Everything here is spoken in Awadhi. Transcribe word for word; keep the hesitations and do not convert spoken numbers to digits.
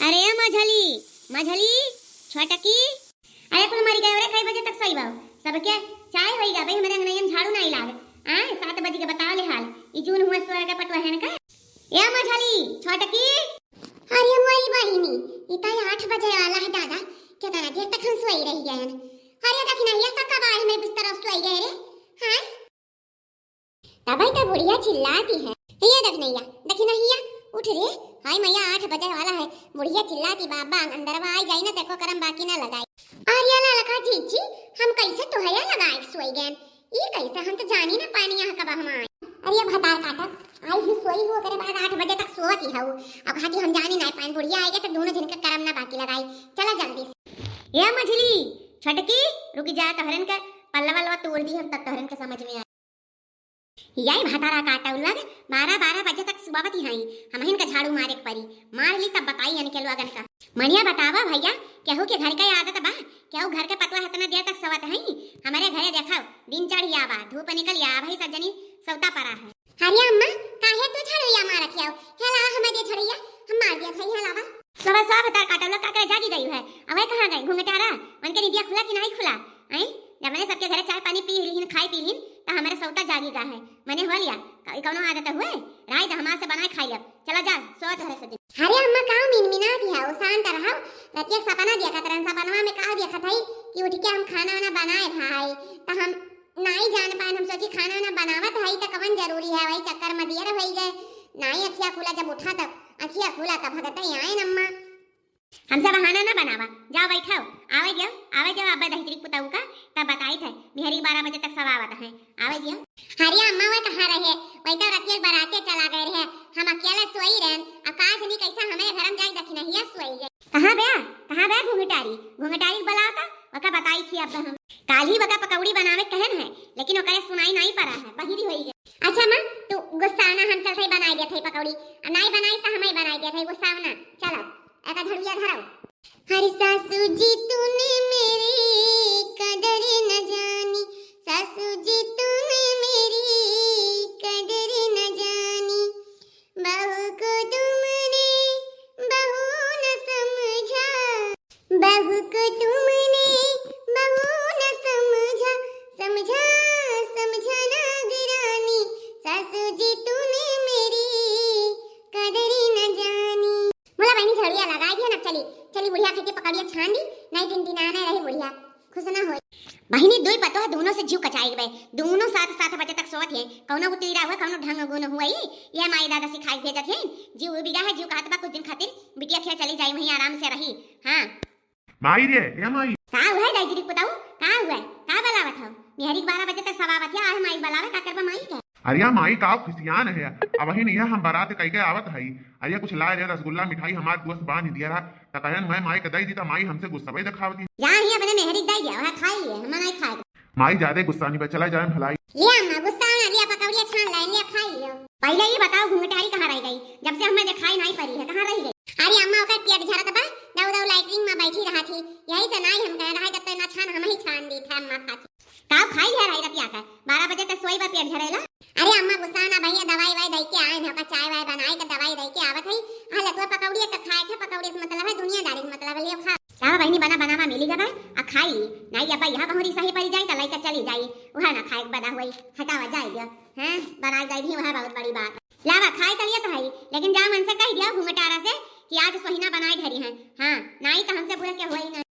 अरे मझली, मझली, छोटकी, अरे कुल मरी गए रे, कई बजे तक सोइबा? सबके चाय होई गा भाई, हमरे अंगनैया में झाड़ू नाई लाग। आय, सात बज के बताओ ले हाल, ई जून हुआ सोए के पटवा है न का? ए मझली, छोटकी। अरे मोरी बहिनी, ई तो आठ बजे वाला है दादा, कितना देर तक हम सोई रह गए हैं। अरे देखी ना, ये तो कब आए हमरे बिस्तर सोई गए रे, हाँ? तबही तो बुढ़िया चिल्लाती है। ये देख नैया, देखी ना हिया, उठ रे। हाय मैया, आठ बजे वाला है, बुढ़िया चिल्लाती, बाबा अंदरवा आई जाई ना, देखो करम बाकी ना लगाई। अरे ललका जीजी, हम कैसे तोहया लगाए सोई गए? ई कैसे, हम तो जानी ना पानी यहाँ कब हम आए। अरे भतार काटत, आई ही सोई हो, ओकरे बाद आठ बजे तक सोवत ही हऊ। अब हाथी हम जानी ना पानी, बुढ़िया आएगा तो दोनों जन के करम ना बाकी लगाई। चला जल्दी से। ए मझली, छोटकी, रुकी जा, तोहरन के पल्ला वल्ला तोड़ दी हम, तब तोहरन के समझ में आए। यही भतारा काटउ लग, बारह बारह बजे तक सुआवत ही हई, हमहिन का झाड़ू मारे के परी, मार ली तब बताई इनके लोगन का। मनिया बतावा भैया, केहू के घर का आदत बा, केहू घर के पतवा हतना देर तक सोवत हई? हमरे घरे देखा, दिन चढ़ आवा, धूप निकल आवा, भाई सब जनी सौता परा है। अरे अम्मा, काहे तू झड़ुइया मारत हियाउ? हे लावा हमें दे झड़ुइया, हम मार दिया था, हे लावा। सुबह सुबह भतार काटउ लग का करे जागी गई है, अबे कहाँ गई घूंघटारा? उनके निदिया खुला कि नहीं खुला? हैं? जब मैंने सबके घरे चाय पानी पी लिहिन, खाई पी लिहिन, त हमारे सौता जागी गा है। मैंने हो लिया, क-, कौनो आदत हुए? राई द हमार से बनाए खाई लब। चला जा, सो तोहरे से दिन। अरे अम्मा, का मिनमिना दिया हो, शांत रहो। रतिया सपना देखत रहन, सपनवा में का देखत हई कि उठ के हम खाना वाना बनाए भाई, त हम नाई जान पाएन, हम सोची खाना वाना बनावत हई त कवन जरूरी है, वही चक्कर में दियर होई गए। नाई अखिया खुला, जब उठा तब अखिया खुला तब भगत ही आएन अम्मा। हमसे बहाना ना बनावा, जाओ बैठाओ, आवे दियो, आवे दियो, अब दहिजरी पुताऊ का, तब बताई थे, मेहरी बारह बजे तक सब आवत हैं, आवे दियो। अरे अम्मा, वह कहाँ रहे, वही तो रतिया बराते चला गए रहे, हम अकेले सोई रहन, अब का जनी कैसा हमारे घर में जाई दखिनहिया सोई गए। कहाँ बे, कहाँ बे घूंघटारी, घूंघटारी बुलाओ तो, वका बताई थी अब हम। काल ही वका पकौड़ी बनावे कहन है, लेकिन ओकरे सुनाई नहीं पड़ा है, बहिरी होई गए। अच्छा माँ, तू गुस्सा ना, हम चलते ही बनाई देते ही पकौड़ी, आ नाई बनाई तो हम ही बनाई देते ही, गुस्सा ना, चलो। एका झड़ुइया धराओ। हर सासू जी तूने मेरी कदर न जानी, सासू जी तूने मेरी कदर न जानी, बहू को तुमने बहू न समझा, बहू को तुमने बहू न समझा, समझा, समझा ना गिरानी, सासू जी तूने मेरी कदर न जानी। मोला बहिनी झड़िया लगाई दिया ना, चली, चली बुढ़िया खातिर पकौड़िया छान दी, नहीं टिनटिनाने रही बुढ़िया, खुश ना होई। बहिनी दुई पतोह दोनों से जीव कचाई गए, दोनों सात सात बजे तक सोवत है, कौनो को तीरा हुआ, कौनो ढंग गुण हुआ ही, ये माई दादा सिखाई भेजत है, जीव बिगा है, जीव कहत बा कुछ दिन खातिर बिटिया खेत चली जाई, वहीं आराम से रही। हाँ। माई रे, ए माई। का हुआ है दाई जी के पुताऊ? का हुआ है? का बलावत हो? मेहरी के बारह बजे तक सब आवत है, आहे माई बलावे, का करबा माई के? अरे माई, का खिसियान है? अबहिन यह हम बारात कई के आवत हई। अरे कुछ लाए रे रसगुल्ला मिठाई, हमार दोस्त बांध दिया रहा, त कहन मैं माई के दई दी, त माई हमसे गुस्सा भाई दिखावती। जा ही अपने मेहरी के दई दिया, वह खाई लिए, हम नहीं खाए। माई ज्यादा गुस्सा नहीं बा, चला जाए भलाई। लिया अम्मा, गुस्सा ना लिया, पकौड़िया छान लाए, लिया खाई लियो। पहले ये बताओ घूंघटारी कहाँ रह गई? जब से हमें दिखाई नहीं पड़ी है, कहाँ रह गई? अरे अम्मा, ओकर पेट झरत बा, दऊ दऊ लैट्रिन में बैठी रहा थी, यही से नाई हम कह रहा है, जब ते ना छान, हम ही छान दी थे अम्मा खातिर। का खाई है रही रतिया का? बारह बजे तक सोई बा, पेट झरेला। अरे अम्मा गुस्सा ना भैया, दवाई वाई दई के आए हैं, ओकर चाय वाय बनाई के दवाई दई के आवत है। हाँ लतुआ पकौड़ी एक खाए थे, पकौड़ी से मतलब है, दुनियादारी से मतलब है, लियो खा। का बहिनी बना बनावा मिली जाबा, आ खाई ली। नाई अब्बा यहाँ बहुरी सही पड़ी जाई, त लइका चली जाई, वह ना खाए के बदा हुई, हटावा जाए दियो। हैं, बनाए दई दी, वह बहुत बड़ी बात। लावा, खाए त लिया तो है, लेकिन जा मन से कह दिया घूंघटारा से कि आज सोहिना बनाए धरी हैं। हाँ, नाई तो हमसे बुरा क्या हुआ ही ना।